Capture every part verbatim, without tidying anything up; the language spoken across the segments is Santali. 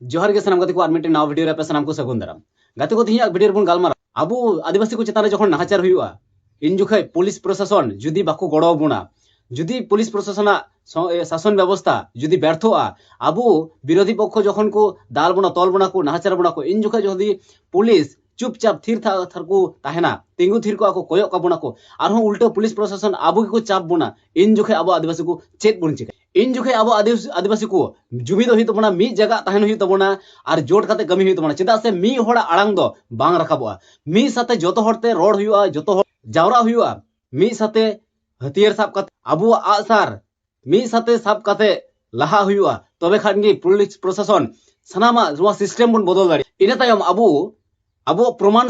ᱡᱚᱦᱟᱨ ᱜᱮ ᱥᱟᱱᱟᱢ ᱜᱟᱛᱮ ᱠᱚ, ᱟᱨ ᱢᱤᱫᱴᱮᱱ ᱱᱟᱣᱟ ᱵᱷᱤᱰᱤᱭᱳ ᱨᱮ ᱟᱯᱮ ᱥᱟᱱᱟᱢ ᱠᱚ ᱥᱟᱹᱜᱩᱱ ᱫᱟᱨᱟᱢ᱾ ᱜᱟᱛᱮ ᱠᱚ, ᱛᱮᱦᱮᱧᱟᱜ ᱵᱷᱤᱰᱤᱭᱳ ᱨᱮᱵᱚᱱ ᱜᱟᱞᱢᱟᱨᱟᱣᱟ, ᱟᱵᱚ ᱟᱹᱫᱤᱵᱟᱹᱥᱤ ᱠᱚ ᱪᱮᱛᱟᱱ ᱨᱮ ᱡᱚᱠᱷᱚᱱ ᱱᱟᱦᱟᱪᱟᱨ ᱦᱩᱭᱩᱜᱼᱟ, ᱤᱱ ᱡᱚᱠᱷᱮᱡ ᱯᱩᱞᱤᱥ ᱯᱨᱚᱥᱟᱥᱚᱱ ᱡᱩᱫᱤ ᱵᱟᱠᱚ ᱜᱚᱲᱚ ᱟᱵᱚᱱᱟ, ᱡᱩᱫᱤ ᱯᱩᱞᱤᱥ ᱯᱨᱚᱥᱟᱥᱚᱱᱟᱜ ᱥᱚ-, ᱮ, ᱥᱟᱥᱚᱱ ᱵᱮᱵᱚᱥᱛᱷᱟ ᱡᱩᱫᱤ ᱵᱮᱨᱛᱷᱚᱜᱼᱟ, ᱟᱵᱚ ᱵᱤᱨᱳᱫᱷᱤ ᱯᱚᱠᱠᱷᱚ ᱡᱚᱠᱷᱚᱱ ᱠᱚ ᱫᱟᱞ ᱵᱚᱱᱟ, ᱛᱚᱞ ᱵᱚᱱᱟ ᱠᱚ, ᱱᱟᱦᱟᱪᱟᱨ ᱵᱚᱱᱟ ᱠᱚ, ᱤᱱ ᱡᱚᱠᱷᱮᱡ ᱡᱩᱫᱤ ᱯᱩᱞᱤᱥ ᱪᱩᱯᱪᱟᱯ ᱛᱷᱤᱨ ᱛᱷᱟ-, ᱛᱷᱟᱨ ᱠᱚ ᱛᱟᱦᱮᱱᱟ, ᱛᱤᱸᱜᱩ ᱛᱷᱤᱨ ᱠᱚᱜᱼᱟ ᱠᱚ, ᱠᱚᱭᱚᱜ ᱠᱟᱵᱚᱱᱟ ᱠᱚ, ᱟᱨᱦᱚᱸ ᱩᱞᱴᱟᱹ ᱯᱩᱞᱤᱥ ᱯᱨᱚᱥᱟᱥᱚᱱ ᱟᱵᱚ ᱜᱮᱠᱚ ᱪᱟᱯ ᱵᱚᱱᱟ, ᱤᱱ ᱡᱚᱠᱷᱮᱡ ᱟᱵᱚ ᱟᱹᱫᱤᱵᱟᱹᱥᱤ ᱠᱚ ᱪᱮᱫ ᱵᱚᱱ ᱪᱤᱠᱟᱹᱭᱟ? ᱤᱱ ᱡᱚᱠᱷᱮᱡ ᱟᱵᱚ ᱟᱹᱫᱤᱵᱟᱹᱥᱤ, ᱟᱹᱫᱤᱵᱟᱹᱥᱤ ᱠᱚ ᱡᱩᱢᱤᱫᱚᱜ ᱦᱩᱭᱩᱜ ᱛᱟᱵᱚᱱᱟ, ᱢᱤᱫ ᱡᱟᱭᱜᱟ ᱛᱟᱦᱮᱱ ᱦᱩᱭᱩᱜ ᱛᱟᱵᱚᱱᱟ ᱟᱨ ᱡᱳᱴ ᱠᱟᱛᱮ ᱠᱟᱹᱢᱤ ᱦᱩᱭᱩᱜ ᱛᱟᱵᱚᱱᱟ᱾ ᱪᱮᱫᱟᱜ ᱥᱮ ᱢᱤᱫ ᱦᱚᱲᱟᱜ ᱟᱲᱟᱝ ᱫᱚ ᱵᱟᱝ ᱨᱟᱠᱟᱵᱚᱜᱼᱟ᱾ ᱢᱤᱫ ᱥᱟᱛᱮ ᱡᱚᱛᱚ ᱦᱚᱲ ᱛᱮ ᱨᱚᱲ ᱦᱩᱭᱩᱜᱼᱟ, ᱡᱚᱛᱚ ᱦᱚᱲ ᱡᱟᱣᱨᱟᱜ ᱦᱩᱭᱩᱜᱼᱟ, ᱢᱤᱫ ᱥᱟᱛᱮ ᱦᱟᱹᱛᱭᱟᱹᱨ ᱥᱟᱵ ᱠᱟᱛᱮ ᱟᱵᱚᱣᱟᱜ ᱟᱜᱼᱥᱟᱨ ᱢᱤᱫ ᱥᱟᱛᱮ ᱥᱟᱵ ᱠᱟᱛᱮ ᱞᱟᱦᱟ ᱦᱩᱭᱩᱜᱼᱟ, ᱛᱚᱵᱮ ᱠᱷᱟᱱ ᱜᱮ ᱯᱩᱞᱤᱥ ᱯᱨᱚᱥᱟᱥᱚᱱ ᱥᱟᱱᱟᱢᱟᱜ ᱱᱚᱣᱟ ᱥᱤᱥᱴᱮᱢ ᱵᱚᱱ ᱵᱚᱫᱚᱞ ᱫᱟᱲᱮᱭᱟᱜᱼᱟ᱾ ᱤᱱᱟᱹ ᱛᱟᱭᱚᱢ ᱟᱵᱚ ᱟᱵᱚᱣᱟᱜ ᱯᱨᱚᱢᱟᱱ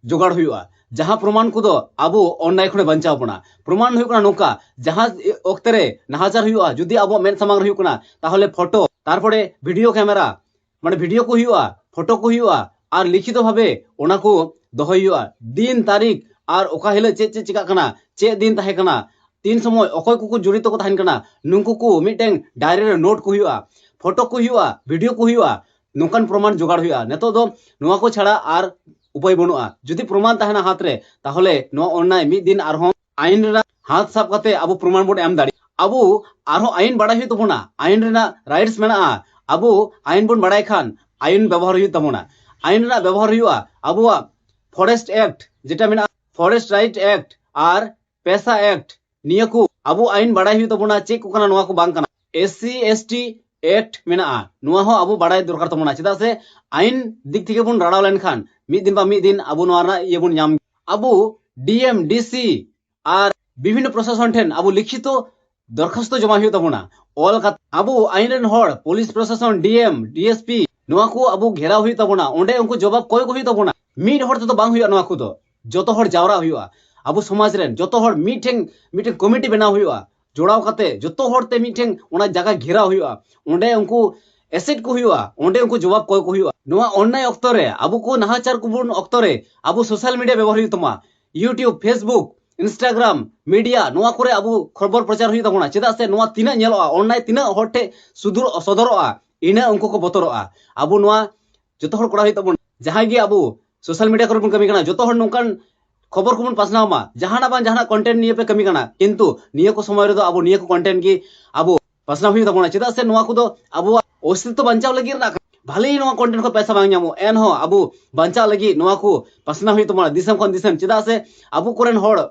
ᱡᱚᱜᱟᱲ ᱦᱩᱭᱩᱜᱼᱟ, ᱡᱟᱦᱟᱸ ᱯᱨᱚᱢᱟᱱ ᱠᱚᱫᱚ ᱟᱵᱚ ᱚᱱᱱᱟᱭ ᱠᱷᱚᱱᱮ ᱵᱟᱧᱪᱟᱣ ᱵᱚᱱᱟ᱾ ᱯᱨᱚᱢᱟᱱ ᱦᱩᱭᱩᱜ ᱠᱟᱱᱟ ᱱᱚᱝᱠᱟ, ᱡᱟᱦᱟᱸ ᱚᱠᱛᱮ ᱨᱮ ᱱᱟᱦᱟᱪᱟᱨ ᱦᱩᱭᱩᱜᱼᱟ, ᱡᱩᱫᱤ ᱟᱵᱚᱣᱟᱜ ᱢᱮᱫ ᱥᱟᱢᱟᱝ ᱨᱮ ᱦᱩᱭᱩᱜ ᱠᱟᱱᱟ, ᱛᱟᱦᱚᱞᱮ ᱯᱷᱳᱴᱳ, ᱛᱟᱨᱯᱚᱨᱮ ᱵᱷᱤᱰᱤᱭᱳ ᱠᱮᱢᱮᱨᱟ, ᱢᱟᱱᱮ ᱵᱷᱤᱰᱤᱭᱳ ᱠᱚ ᱦᱩᱭᱩᱜᱼᱟ, ᱯᱷᱳᱴᱳ ᱠᱚ ᱦᱩᱭᱩᱜᱼᱟ, ᱟᱨ ᱞᱤᱠᱷᱤᱛᱚ ᱵᱷᱟᱵᱮ ᱚᱱᱟ ᱠᱚ ᱫᱚᱦᱚᱭ ᱦᱩᱭᱩᱜᱼᱟ᱾ ᱫᱤᱱ ᱛᱟᱹᱨᱤᱠᱷ ᱟᱨ ᱚᱠᱟ ᱦᱤᱞᱳᱜ ᱪᱮᱫ ᱪᱮᱫ ᱪᱤᱠᱟᱜ ᱠᱟᱱᱟ, ᱪᱮᱫ ᱫᱤᱱ ᱛᱟᱦᱮᱸ ᱠᱟᱱᱟ, ᱛᱤᱱ ᱥᱚᱢᱚᱭ ᱚᱠᱚᱭ ᱠᱚᱠᱚ ᱡᱚᱲᱤᱛᱚ ᱠᱚ ᱛᱟᱦᱮᱱ ᱠᱟᱱᱟ, ᱱᱩᱠᱩ ᱠᱚ ᱢᱤᱫᱴᱮᱱ ᱰᱟᱭᱨᱤ ᱨᱮ ᱱᱳᱴ ᱠᱚ ᱦᱩᱭᱩᱜᱼᱟ, ᱯᱷᱳᱴᱳ ᱠᱚ ᱦᱩᱭᱩᱜᱼᱟ, ᱵᱷᱤᱰᱤᱭᱳ ᱠᱚ ᱦᱩᱭᱩᱜᱼᱟ᱾ ᱱᱚᱝᱠᱟᱱ ᱯᱨᱚᱢᱟᱱ ᱡᱚᱜᱟᱲ ᱦᱩᱭᱩᱜᱼᱟ᱾ ᱱᱤᱛᱚᱜ ᱫᱚ ᱱᱚᱣᱟ ᱠᱚ ᱪᱷᱟᱲᱟ ᱟᱨ ᱩᱯᱟᱹᱭ ᱵᱟᱹᱱᱩᱜᱼᱟ᱾ ᱡᱩᱫᱤ ᱯᱨᱚᱢᱟᱱ ᱛᱟᱦᱮᱱᱟ ᱦᱟᱛ ᱨᱮ, ᱛᱟᱦᱚᱞᱮ ᱱᱚᱣᱟ ᱚᱱᱱᱟᱭ ᱢᱤᱫ ᱫᱤᱱ ᱟᱨᱦᱚᱸ ᱟᱭᱤᱱ ᱨᱮᱱᱟᱜ ᱦᱟᱛ ᱥᱟᱵ ᱠᱟᱛᱮ ᱟᱵᱚ ᱯᱨᱚᱢᱟᱱ ᱵᱚᱱ ᱮᱢ ᱫᱟᱲᱮᱭᱟᱜᱼᱟ᱾ ᱟᱵᱚ ᱟᱨᱦᱚᱸ ᱟᱭᱤᱱ ᱵᱟᱲᱟᱭ ᱦᱩᱭᱩᱜ ᱛᱟᱵᱚᱱᱟ, ᱟᱭᱤᱱ ᱨᱮᱱᱟᱜ ᱨᱟᱭᱤᱴᱥ ᱢᱮᱱᱟᱜᱼᱟ᱾ ᱟᱵᱚ ᱟᱭᱤᱱ ᱵᱚᱱ ᱵᱟᱲᱟᱭ ᱠᱷᱟᱱ ᱟᱭᱤᱱ ᱵᱮᱵᱚᱦᱟᱨ ᱦᱩᱭᱩᱜ ᱛᱟᱵᱚᱱᱟ᱾ ᱟᱭᱤᱱ ᱨᱮᱱᱟᱜ ᱵᱮᱵᱚᱦᱟᱨ ᱦᱩᱭᱩᱜᱼᱟ, ᱟᱵᱚᱣᱟᱜ ᱯᱷᱚᱨᱮᱥᱴ ᱮᱠᱴ ᱡᱮᱴᱟ ᱢᱮᱱᱟᱜᱼᱟ, ᱯᱷᱚᱨᱮᱥᱴ ᱨᱟᱭᱤᱴ ᱮᱠᱴ ᱟᱨ ᱯᱮᱥᱟ ᱮᱠᱴ, ᱱᱤᱭᱟᱹ ᱠᱚ ᱟᱵᱚ ᱟᱭᱤᱱ ᱵᱟᱲᱟᱭ ᱦᱩᱭᱩᱜ ᱛᱟᱵᱚᱱᱟ, ᱪᱮᱫ ᱠᱚ ᱠᱟᱱᱟ, ᱱᱚᱣᱟ ᱠᱚ ᱵᱟᱝ ᱠᱟᱱᱟ᱾ S C S T act ᱢᱮᱱᱟᱜᱼᱟ, ᱱᱚᱣᱟ ᱦᱚᱸ ᱟᱵᱚ ᱵᱟᱲᱟᱭ ᱫᱚᱨᱠᱟᱨ ᱛᱟᱵᱚᱱᱟ᱾ ᱪᱮᱫᱟᱜ ᱥᱮ ᱟᱭᱤᱱ ᱫᱤᱠ ᱛᱷᱮᱠᱮ ᱵᱚᱱ ᱨᱟᱲᱟᱣ ᱞᱮᱱᱠᱷᱟᱱ ᱢᱤᱫ ᱫᱤᱱ ᱵᱟ ᱢᱤᱫ ᱫᱤᱱ ᱟᱵᱚ ᱱᱚᱣᱟ ᱨᱮᱱᱟᱜ ᱤᱭᱟᱹ ᱵᱚᱱ ᱧᱟᱢ ᱜᱮᱭᱟ᱾ ᱟᱵᱚ ᱰᱤ ᱮᱢ, ᱰᱤ ᱥᱤ ᱟᱨ ᱵᱤᱵᱷᱤᱱᱱᱚ ᱯᱨᱚᱥᱟᱥᱚᱱ ᱴᱷᱮᱱ ᱟᱵᱚ ᱞᱤᱠᱷᱤᱛᱚ ᱫᱚᱨᱠᱷᱟᱥᱛᱚ ᱡᱚᱢᱟ ᱦᱩᱭᱩᱜ ᱛᱟᱵᱚᱱᱟ᱾ ᱚᱞ ᱠᱟᱛᱮ ᱟᱵᱚ ᱟᱭᱤᱱ ᱨᱮᱱ ᱦᱚᱲ, ᱯᱩᱞᱤᱥ ᱯᱨᱚᱥᱟᱥᱚᱱ, ᱰᱤ ᱮᱢ, ᱰᱤ ᱮᱥ ᱯᱤ, ᱱᱚᱣᱟ ᱠᱚ ᱟᱵᱚ ᱜᱷᱮᱨᱟᱣ ᱦᱩᱭᱩᱜ ᱛᱟᱵᱚᱱᱟ᱾ ᱚᱸᱰᱮ ᱩᱱᱠᱩ ᱡᱚᱵᱟᱵ ᱠᱚᱭ ᱠᱚ ᱦᱩᱭᱩᱜ ᱛᱟᱵᱚᱱᱟ᱾ ᱢᱤᱫ ᱦᱚᱲ ᱛᱮᱫᱚ ᱵᱟᱝ ᱦᱩᱭᱩᱜᱼᱟ ᱱᱚᱣᱟ ᱠᱚᱫᱚ᱾ ᱡᱚᱛᱚ ᱦᱚᱲ ᱡᱟᱣᱨᱟ ᱦᱩᱭᱩᱜᱼᱟ᱾ ᱟᱵᱚ ᱥᱚᱢᱟᱡᱽ ᱨᱮᱱ ᱡᱚᱛᱚ ᱦᱚᱲ ᱢᱤᱫᱴᱷᱮᱱ, ᱢᱤᱫᱴᱮᱱ ᱠᱚᱢᱤᱴᱤ ᱵᱮᱱᱟᱣ ᱦᱩᱭᱩᱜᱼᱟ᱾ ᱡᱚᱲᱟᱣ ᱠᱟᱛᱮ ᱡᱚᱛᱚ ᱦᱚᱲ ᱛᱮ ᱢᱤᱫᱴᱷᱮᱱ ᱚᱱᱟ ᱡᱟᱭᱜᱟ ᱜᱷᱮᱨᱟᱣ ᱦᱩᱭᱩᱜᱼᱟ᱾ ᱚᱸᱰᱮ ᱩᱱᱠᱩ ᱮᱥᱮᱫ ᱠᱚ ᱦᱩᱭᱩᱜᱼᱟ, ᱚᱸᱰᱮ ᱩᱱᱠᱩ ᱡᱚᱵᱟᱵ ᱠᱚᱭ ᱠᱚ ᱦᱩᱭᱩᱜᱼᱟ᱾ ᱱᱚᱣᱟ ᱚᱱᱱᱟᱭ ᱚᱠᱛᱚ ᱨᱮ, ᱟᱵᱚ ᱠᱚ ᱱᱟᱦᱟᱪᱟᱨ ᱠᱚᱵᱚᱱ ᱚᱠᱛᱚ ᱨᱮ ᱟᱵᱚ ᱥᱳᱥᱟᱞ ᱢᱤᱰᱤᱭᱟ ᱵᱮᱵᱚᱦᱟᱨ ᱦᱩᱭᱩᱜ ᱛᱟᱢᱟ, YouTube, Facebook, Instagram, ᱢᱤᱰᱤᱭᱟ, ᱱᱚᱣᱟ ᱠᱚᱨᱮ ᱟᱵᱚ ᱠᱷᱚᱵᱚᱨ ᱯᱨᱚᱪᱟᱨ ᱦᱩᱭᱩᱜ ᱛᱟᱵᱚᱱᱟ᱾ ᱪᱮᱫᱟᱜ ᱥᱮ ᱱᱚᱣᱟ ᱛᱤᱱᱟᱹᱜ ᱧᱮᱞᱚᱜᱼᱟ, ᱚᱱᱱᱟᱭ ᱛᱤᱱᱟᱹᱜ ᱦᱚᱲ ᱴᱷᱮᱱ ᱥᱚᱫᱚᱨᱚᱜᱼᱟ, ᱤᱱᱟᱹ ᱩᱱᱠᱩ ᱠᱚ ᱵᱚᱛᱚᱨᱚᱜᱼᱟ᱾ ᱟᱵᱚ ᱱᱚᱣᱟ ᱡᱚᱛᱚ ᱦᱚᱲ ᱠᱚᱨᱟᱣ ᱦᱩᱭᱩᱜ ᱛᱟᱵᱚᱱᱟ᱾ ᱡᱟᱦᱟᱸᱭ ᱜᱮ ᱟᱵᱚ ᱥᱳᱥᱟᱞ ᱢᱤᱰᱤᱭᱟ ᱠᱚᱨᱮ ᱵᱚᱱ ᱠᱟᱹᱢᱤ ᱠᱟᱱᱟ, ᱡᱚᱛᱚ ᱦᱚᱲ ᱱᱚᱝᱠᱟᱱ ᱠᱷᱚᱵᱚᱨ ᱠᱚᱵᱚᱱ ᱯᱟᱥᱱᱟᱣ ᱢᱟ, ᱡᱟᱦᱟᱱᱟᱜ ᱵᱟᱝ ᱡᱟᱦᱟᱱᱟᱜ ᱠᱚᱱᱴᱮᱱᱴ ᱱᱤᱭᱮ ᱯᱮ ᱠᱟᱹᱢᱤ ᱠᱟᱱᱟ, ᱠᱤᱱᱛᱩ ᱱᱤᱭᱟᱹ ᱠᱚ ᱥᱚᱢᱚᱭ ᱨᱮᱫᱚ ᱟᱵᱚ ᱱᱤᱭᱟᱹ ᱠᱚ ᱠᱚᱱᱴᱮᱱᱴ ᱜᱮ ᱟᱵᱚ ᱯᱟᱥᱱᱟᱣ ᱦᱩᱭᱩᱜ ᱛᱟᱵᱚᱱᱟ᱾ ᱪᱮᱫᱟᱜ ᱥᱮ ᱱᱚᱣᱟ ᱠᱚᱫᱚ ᱟᱵᱚᱣᱟᱜ ᱚᱥᱛᱤᱛᱛᱚ ᱵᱟᱧᱪᱟᱣ ᱞᱟᱹᱜᱤᱫ ᱨᱮᱱᱟᱜ ᱠᱟᱱᱟ᱾ ᱵᱷᱟᱞᱮ ᱱᱚᱣᱟ ᱠᱚᱱᱴᱮᱱᱴ ᱠᱷᱚᱱ ᱯᱚᱭᱥᱟ ᱵᱟᱝ ᱧᱟᱢᱚᱜ, ᱮᱱᱦᱚᱸ ᱟᱵᱚ ᱵᱟᱧᱪᱟᱣ ᱞᱟᱹᱜᱤᱫ ᱱᱚᱣᱟ ᱠᱚ ᱯᱟᱥᱱᱟᱣ ᱦᱩᱭᱩᱜ ᱛᱟᱵᱚᱱᱟ ᱫᱤᱥᱚᱢ ᱠᱷᱚᱱ ᱫᱤᱥᱚᱢ᱾ ᱪᱮᱫᱟᱜ ᱥᱮ ᱟᱵᱚ ᱠᱚᱨᱮᱱ ᱦᱚᱲ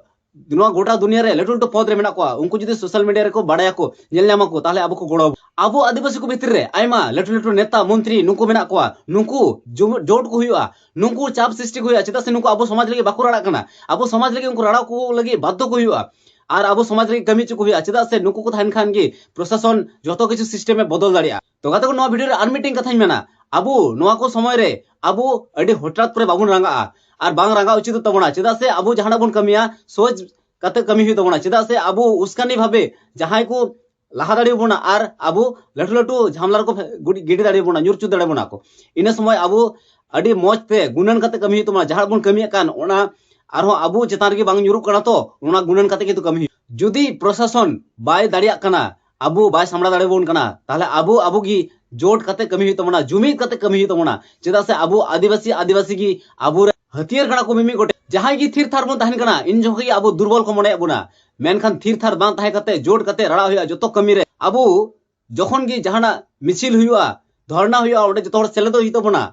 ᱱᱚᱣᱟ ᱜᱚᱴᱟ ᱫᱩᱱᱤᱭᱟᱹ ᱨᱮ ᱞᱟᱹᱴᱩ ᱞᱟᱹᱴᱩ ᱯᱚᱫᱽ ᱨᱮ ᱢᱮᱱᱟᱜ ᱠᱚᱣᱟ, ᱩᱱᱠᱩ ᱡᱩᱫᱤ ᱥᱳᱥᱟᱞ ᱢᱤᱰᱤᱭᱟ ᱨᱮᱠᱚ ᱵᱟᱲᱟᱭᱟᱠᱚ, ᱧᱮᱞ ᱧᱟᱢᱟᱠᱚ, ᱛᱟᱦᱚᱞᱮ ᱟᱵᱚ ᱠᱚ ᱜᱚᱲᱚ ᱟᱵᱚᱱᱟ᱾ ᱟᱵᱚ ᱟᱹᱫᱤᱵᱟᱹᱥᱤ ᱠᱚ ᱵᱷᱤᱛᱤᱨ ᱨᱮ ᱟᱭᱢᱟ ᱞᱟᱹᱴᱩ ᱞᱟᱹᱴᱩ ᱱᱮᱛᱟ ᱢᱚᱱᱛᱨᱤ ᱱᱩᱠᱩ ᱢᱮᱱᱟᱜ ᱠᱚᱣᱟ, ᱱᱩᱠᱩ ᱡᱩᱢ- ᱡᱳᱴ ᱠᱚ ᱦᱩᱭᱩᱜᱼᱟ, ᱱᱩᱠᱩ ᱪᱟᱯ ᱥᱨᱤᱥᱴᱤ ᱠᱚ ᱦᱩᱭᱩᱜᱼᱟ᱾ ᱪᱮᱫᱟᱜ ᱥᱮ ᱱᱩᱠᱩ ᱟᱵᱚ ᱥᱚᱢᱟᱡᱽ ᱞᱟᱹᱜᱤᱫ ᱵᱟᱠᱚ ᱨᱟᱲᱟᱜ ᱠᱟᱱᱟ᱾ ᱟᱵᱚ ᱥᱚᱢᱟᱡᱽ ᱞᱟᱹᱜᱤᱫ ᱩᱱᱠᱩ ᱨᱟᱲᱟ ᱠᱚ ᱞᱟᱹᱜᱤᱫ ᱵᱟᱫᱽᱫᱷᱚ ᱠᱚ ᱦᱩᱭᱩᱜᱼᱟ᱾ ᱟᱨ ᱟᱵᱚ ᱥᱚᱢᱟᱡᱽ ᱞᱟᱹᱜᱤᱫ ᱠᱟᱹᱢᱤ ᱦᱚᱪᱚ ᱠᱚ ᱦᱩᱭᱩᱜᱼᱟ᱾ ᱪᱮᱫᱟᱜ ᱥᱮ ᱱᱩᱠᱩ ᱠᱚ ᱛᱟᱦᱮᱱ ᱠᱷᱟᱱ ᱜᱮ ᱯᱨᱚᱥᱟᱥᱚᱱ ᱡᱚᱛᱚ ᱠᱤᱪᱷᱩ ᱥᱤᱥᱴᱮᱢ ᱮ ᱵᱚᱫᱚᱞ ᱫᱟᱲᱮᱭᱟᱜᱼᱟ᱾ ᱛᱚ ᱜᱟᱛᱮ ᱠᱚ, ᱱᱚᱣᱟ ᱵᱷᱤᱰᱤᱭᱳ ᱨᱮ ᱟᱨ ᱢᱤᱫᱴᱮᱱ ᱠᱟᱛᱷᱟᱧ ᱢᱮᱱᱟ, ᱟᱵᱚ ᱱᱚᱣᱟ ᱠᱚ ᱥᱚᱢᱚᱭ ᱨᱮ ᱟᱵᱚ ᱟᱹᱰᱤ ᱦᱚᱴᱟᱛ ᱠᱚᱨᱮ ᱵᱟᱵᱚᱱ ᱨᱟᱸᱜᱟᱜᱼᱟ, ᱟᱨ ᱵᱟᱝ ᱨᱟᱸᱜᱟᱣ ᱩᱪᱤᱛ ᱛᱟᱵᱚᱱᱟ᱾ ᱪᱮᱫᱟᱜ ᱥᱮ ᱟᱵᱚ ᱡᱟᱦᱟᱱᱟᱜ ᱵᱚᱱ ᱠᱟᱹᱢᱤᱭᱟ, ᱥᱳᱪ ᱠᱟᱛᱮ ᱠᱟᱹᱢᱤ ᱦᱩᱭᱩᱜ ᱛᱟᱵᱚᱱᱟ᱾ ᱪᱮᱫᱟᱜ ᱥᱮ ᱟᱵᱚ ᱩᱥᱠᱟᱱᱤ ᱵᱷᱟᱵᱮ ᱡᱟᱦᱟᱸᱭ ᱠᱚ ᱞᱟᱦᱟ ᱫᱟᱲᱮᱭᱟᱵᱚᱱᱟ ᱟᱨ ᱟᱵᱚ ᱞᱟᱹᱴᱩ ᱞᱟᱹᱴᱩ ᱡᱷᱟᱢᱞᱟ ᱨᱮᱠᱚ ᱯᱷᱮ- ᱜᱩᱰᱤ- ᱜᱤᱰᱤ ᱫᱟᱲᱮᱭᱟᱵᱚᱱᱟ, ᱧᱩᱨ ᱪᱩ ᱫᱟᱲᱮᱭᱟᱵᱚᱱᱟ ᱠᱚ᱾ ᱤᱱᱟᱹ ᱥᱚᱢᱚᱭ ᱟᱵᱚ ᱟᱹᱰᱤ ᱢᱚᱡᱽ ᱛᱮ ᱜᱩᱱᱟᱹᱱ ᱠᱟᱛᱮ ᱠᱟᱹᱢᱤ ᱦᱩᱭᱩᱜ ᱛᱟᱵᱚᱱᱟ᱾ ᱡᱟᱦᱟᱸ ᱵᱚᱱ ᱠᱟᱹᱢᱤᱭᱮᱫ ᱠᱟᱱ, ᱚᱱᱟ ᱟᱨᱦᱚᱸ ᱟᱵᱚ ᱪᱮᱛᱟᱱ ᱨᱮᱜᱮ ᱵᱟᱝ ᱧᱩᱨᱩᱜ ᱠᱟᱱᱟ, ᱛᱚ ᱚᱱᱟ ᱜᱩᱱᱟᱹᱱ ᱠᱟᱛᱮ ᱠᱤᱱᱛᱩ ᱠᱟᱹᱢᱤ ᱦᱩᱭᱩᱜᱼᱟ᱾ ᱡᱩᱫᱤ ᱯᱨᱚᱥᱟᱥᱚᱱ ᱵᱟᱭ ᱫᱟᱲᱮᱭᱟᱜ ᱠᱟᱱᱟ, ᱟᱵᱚ ᱵᱟᱭ ᱥᱟᱢᱲᱟᱣ ᱫᱟᱲᱮᱭᱟᱵᱚᱱ ᱠᱟᱱᱟ, ᱛᱟᱦᱚᱞᱮ ᱟᱵᱚ ᱟᱵᱚ ᱜᱮ ᱡᱳᱴ ᱠᱟᱛᱮ ᱠᱟᱹᱢᱤ ᱦᱩᱭᱩᱜ ᱛᱟᱵᱚᱱᱟ, ᱡᱩᱢᱤᱫ ᱠᱟᱛᱮ ᱠᱟᱹᱢᱤ ᱦᱩᱭᱩᱜ ᱛᱟᱵᱚᱱᱟ᱾ ᱪᱮᱫᱟᱜ ᱥᱮ ᱟᱵᱚ ᱟᱹᱫᱤᱵᱟᱹᱥᱤ ᱟᱹᱫᱤᱵᱟᱹᱥᱤ ᱜᱮ ᱟᱵᱚᱨᱮᱱ ᱦᱟᱹᱛᱭᱟᱹᱨ ᱠᱟᱱᱟ ᱠᱚ ᱢᱤᱢᱤᱫ ᱜᱚᱴᱮᱡ᱾ ᱡᱟᱦᱟᱸᱭ ᱜᱮ ᱛᱷᱤᱨ ᱛᱷᱟᱨ ᱵᱚᱱ ᱛᱟᱦᱮᱱ ᱠᱟᱱᱟ, ᱤᱱ ᱡᱚᱠᱷᱚᱱ ᱜᱮ ᱟᱵᱚ ᱫᱩᱨᱵᱚᱞ ᱠᱚ ᱢᱚᱱᱮᱭᱮᱫ ᱵᱚᱱᱟ᱾ ᱢᱮᱱᱠᱷᱟᱱ ᱛᱷᱤᱨ ᱛᱷᱟᱨ ᱵᱟᱝ ᱛᱟᱦᱮᱸ ᱠᱟᱛᱮ ᱡᱳᱴ ᱠᱟᱛᱮ ᱨᱟᱲᱟ ᱦᱩᱭᱩᱜᱼᱟ ᱡᱚᱛᱚ ᱠᱟᱹᱢᱤ ᱨᱮ᱾ ᱟᱵᱚ ᱡᱚᱠᱷᱚᱱ ᱜᱮ ᱡᱟᱦᱟᱱᱟᱜ ᱢᱤᱪᱷᱤᱞ ᱦᱩᱭᱩᱜᱼᱟ, ᱫᱷᱚᱨᱱᱟ ᱦᱩᱭᱩᱜᱼᱟ, ᱚᱸᱰᱮ ᱡᱚᱛᱚ ᱦᱚᱲ ᱥᱮᱞᱮᱫᱚᱜ ᱦᱩᱭᱩᱜ ᱛᱟᱵᱚᱱᱟ᱾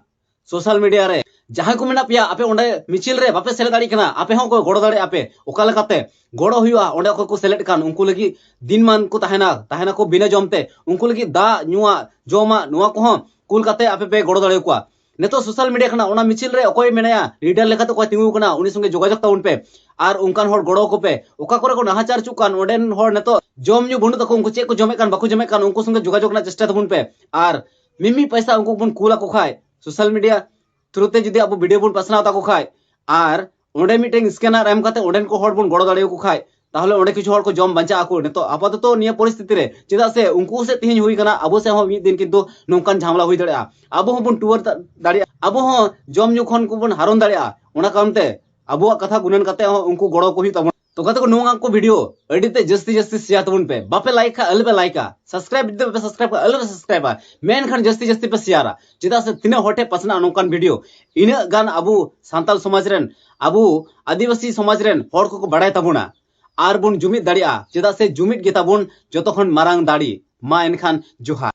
ᱥᱳᱥᱟᱞ ᱢᱤᱰᱤᱭᱟ ᱨᱮ ᱡᱟᱦᱟᱸᱭ ᱠᱚ ᱢᱮᱱᱟᱜ ᱯᱮᱭᱟ, ᱟᱯᱮ ᱚᱸᱰᱮ ᱢᱤᱪᱷᱤᱞ ᱨᱮ ᱵᱟᱯᱮ ᱥᱮᱞᱮᱫ ᱫᱟᱲᱮᱭᱟᱜ ᱠᱟᱱᱟ, ᱟᱯᱮ ᱦᱚᱸ ᱠᱚ ᱜᱚᱲᱚ ᱫᱟᱲᱮᱭᱟᱜᱼᱟ ᱯᱮ᱾ ᱚᱠᱟ ᱞᱮᱠᱟᱛᱮ ᱜᱚᱲᱚ ᱦᱩᱭᱩᱜᱼᱟ? ᱚᱸᱰᱮ ᱚᱠᱚᱭ ᱠᱚ ᱥᱮᱞᱮᱫ ᱠᱟᱱ, ᱩᱱᱠᱩ ᱞᱟᱹᱜᱤᱫ ᱫᱤᱱ ᱢᱟᱱ ᱠᱚ ᱛᱟᱦᱮᱱᱟ, ᱛᱟᱦᱮᱱᱟᱠᱚ ᱵᱤᱱᱟᱹ ᱡᱚᱢ ᱛᱮ, ᱩᱱᱠᱩ ᱞᱟᱹᱜᱤᱫ ᱫᱟᱜ ᱧᱩᱣᱟᱜ ᱡᱚᱢᱟᱜ ᱱᱚᱣᱟ ᱠᱚᱦᱚᱸ ᱠᱩᱞ ᱠᱟᱛᱮ ᱟᱯᱮ ᱯᱮ ᱜᱚᱲᱚ ᱫᱟᱲᱮᱭᱟᱠᱚᱣᱟ᱾ ᱱᱤᱛᱚᱜ ᱥᱳᱥᱟᱞ ᱢᱤᱰᱤᱭᱟ ᱠᱷᱚᱱᱟᱜ ᱚᱱᱟ ᱢᱤᱪᱷᱤᱞ ᱨᱮ ᱚᱠᱚᱭ ᱢᱮᱱᱟᱭᱟ, ᱞᱤᱰᱟᱨ ᱞᱮᱠᱟᱛᱮ ᱚᱠᱚᱭ ᱛᱤᱸᱜᱩ ᱠᱟᱱᱟ, ᱩᱱᱤ ᱥᱚᱸᱜᱮ ᱡᱳᱜᱟᱡᱳᱜᱽ ᱛᱟᱵᱚᱱ ᱯᱮ᱾ ᱟᱨ ᱚᱱᱠᱟᱱ ᱦᱚᱲ ᱜᱚᱲᱚ ᱟᱠᱚ ᱯᱮ᱾ ᱚᱠᱟ ᱠᱚᱨᱮ ᱠᱚ ᱱᱟᱦᱟᱪᱟᱨ ᱦᱚᱪᱚᱜ ᱠᱟᱱ, ᱚᱸᱰᱮᱱ ᱦᱚᱲ ᱱᱤᱛᱚᱜ ᱡᱚᱢ ᱧᱩ ᱵᱟᱹᱱᱩᱜ ᱛᱟᱠᱚ, ᱩᱱᱠᱩ ᱪᱮᱫ ᱠᱚ ᱡᱚᱢᱮᱫ ᱠᱟᱱ, ᱵᱟᱠᱚ ᱡᱚᱢᱮᱫ ᱠᱟᱱ, ᱩᱱᱠᱩ ᱥᱚᱸᱜᱮ ᱡᱳᱜᱟᱡᱳᱜᱽ ᱨᱮᱱᱟᱜ ᱪᱮᱥᱴᱟ ᱛᱟᱵᱚᱱ ᱯᱮ᱾ ᱟᱨ ᱢᱤᱢᱤᱫ ᱯᱚᱭᱥᱟ ᱩᱱᱠᱩ ᱵᱚᱱ ᱠᱩᱞ ᱟᱠᱚ ᱠᱷᱟᱡ, ᱥᱳᱥᱟᱞ ᱢᱤᱰᱤᱭᱟ ᱛᱷᱨᱩ ᱛᱮ ᱡᱩᱫᱤ ᱟᱵᱚ ᱵᱷᱤᱰᱤᱭᱳ ᱵᱚᱱ ᱯᱟᱥᱱᱟᱣ ᱛᱟᱠᱚ ᱠᱷᱟᱡ, ᱟᱨ ᱚᱸᱰᱮ ᱢᱤᱫᱴᱮᱱ ᱥᱠᱮᱱᱟᱨ ᱮᱢ ᱠᱟᱛᱮ ᱚᱸᱰᱮᱱ ᱠᱚ ᱦᱚᱲ ᱵᱚᱱ ᱜᱚᱲᱚ ᱫᱟᱲᱮᱭᱟᱠᱚ ᱠᱷᱟᱡ, ᱛᱟᱦᱚᱞᱮ ᱚᱸᱰᱮ ᱠᱤᱪᱷᱩ ᱦᱚᱲ ᱠᱚ ᱡᱚᱢ ᱵᱟᱧᱪᱟᱜ ᱟᱠᱚ᱾ ᱱᱤᱛᱚᱜ ᱟᱯᱟᱛᱚᱛᱚ ᱱᱤᱭᱟᱹ ᱯᱚᱨᱤᱥᱛᱷᱤᱛᱤ ᱨᱮ, ᱪᱮᱫᱟᱜ ᱥᱮ ᱩᱱᱠᱩ ᱥᱮᱫ ᱛᱮᱦᱮᱧ ᱦᱩᱭ ᱠᱟᱱᱟ, ᱟᱵᱚ ᱥᱮᱫ ᱦᱚᱸ ᱢᱤᱫ ᱫᱤᱱ ᱠᱤᱱᱛᱩ ᱱᱚᱝᱠᱟᱱ ᱡᱷᱟᱢᱞᱟ ᱦᱩᱭ ᱫᱟᱲᱮᱭᱟᱜᱼᱟ᱾ ᱟᱵᱚ ᱦᱚᱸᱵᱚᱱ ᱴᱩᱣᱟᱹᱨ ᱫᱟ- ᱫᱟᱲᱮᱭᱟᱜᱼᱟ, ᱟᱵᱚ ᱦᱚᱸ ᱡᱚᱢ ᱧᱩ ᱠᱷᱚᱱ ᱠᱚᱵᱚᱱ ᱦᱟᱨᱚᱱ ᱫᱟᱲᱮᱭᱟᱜᱼᱟ᱾ ᱚᱱᱟ ᱠᱟᱨᱚᱱ ᱛᱮ ᱟᱵᱚᱣᱟᱜ ᱠᱟᱛᱷᱟ ᱜᱩᱱᱟᱹᱱ ᱠᱟᱛᱮ ᱦᱚᱸ ᱩᱱᱠᱩ ᱜᱚᱲᱚ ᱠᱚ ᱦᱩᱭᱩᱜ ᱛᱟᱵᱚᱱᱟ᱾ ᱛᱚ ᱜᱟᱛᱮ ᱠᱚ, ᱱᱚᱣᱟ ᱠᱚ ᱵᱷᱤᱰᱤᱭᱳ ᱟᱹᱰᱤ ᱛᱮ ᱡᱟᱹᱥᱛᱤ ᱡᱟᱹᱥᱛᱤ ᱥᱮᱭᱟᱨ ᱛᱟᱵᱚᱱ ᱯᱮ᱾ ᱵᱟᱯᱮ ᱞᱟᱭᱤᱠ ᱠᱷᱟᱱ ᱟᱞᱚᱯᱮ ᱞᱟᱭᱤᱠᱟ, ᱥᱟᱵᱥᱠᱨᱟᱭᱤᱵ ᱡᱩᱫᱤ ᱵᱟᱯᱮ ᱥᱟᱵᱥᱠᱨᱟᱭᱤᱵ ᱠᱷᱟᱱ ᱟᱞᱚᱯᱮ ᱥᱟᱵᱥᱠᱨᱟᱭᱤᱵᱟ, ᱢᱮᱱᱠᱷᱟᱱ ᱡᱟᱹᱥᱛᱤ ᱡᱟᱹᱥᱛᱤ ᱯᱮ ᱥᱮᱭᱟᱨᱟ᱾ ᱪᱮᱫᱟᱜ ᱥᱮ ᱛᱤᱱᱟᱹᱜ ᱦᱚᱲ ᱴᱷᱮᱱ ᱯᱟᱥᱱᱟᱜᱼᱟ ᱱᱚᱝᱠᱟᱱ ᱵᱷᱤᱰᱤᱭᱳ, ᱤᱱᱟᱹᱜ ᱜᱟᱱ ᱟᱵᱚ ᱥᱟᱱᱛᱟᱲ ᱥᱚᱢᱟᱡᱽ ᱨᱮᱱ, ᱟᱵᱚ ᱟᱹᱫᱤᱵᱟᱹᱥᱤ ᱥᱚᱢᱟᱡᱽ ᱨᱮᱱ ᱦᱚᱲ ᱠᱚᱠᱚ ᱵᱟᱲᱟᱭ ᱛᱟᱵᱚᱱᱟ ᱟᱨ ᱵᱚᱱ ᱡᱩᱢᱤᱫ ᱫᱟᱲᱮᱭᱟᱜᱼᱟ᱾ ᱪᱮᱫᱟᱜ ᱥᱮ ᱡᱩᱢᱤᱫ ᱜᱮ ᱛᱟᱵᱚᱱ ᱡᱚᱛᱚ ᱠᱷᱚᱱ ᱢᱟᱨᱟᱝ ᱫᱟᱲᱮ᱾ ᱢᱟ ᱮᱱᱠᱷᱟᱱ ᱡᱚᱦᱟᱨ᱾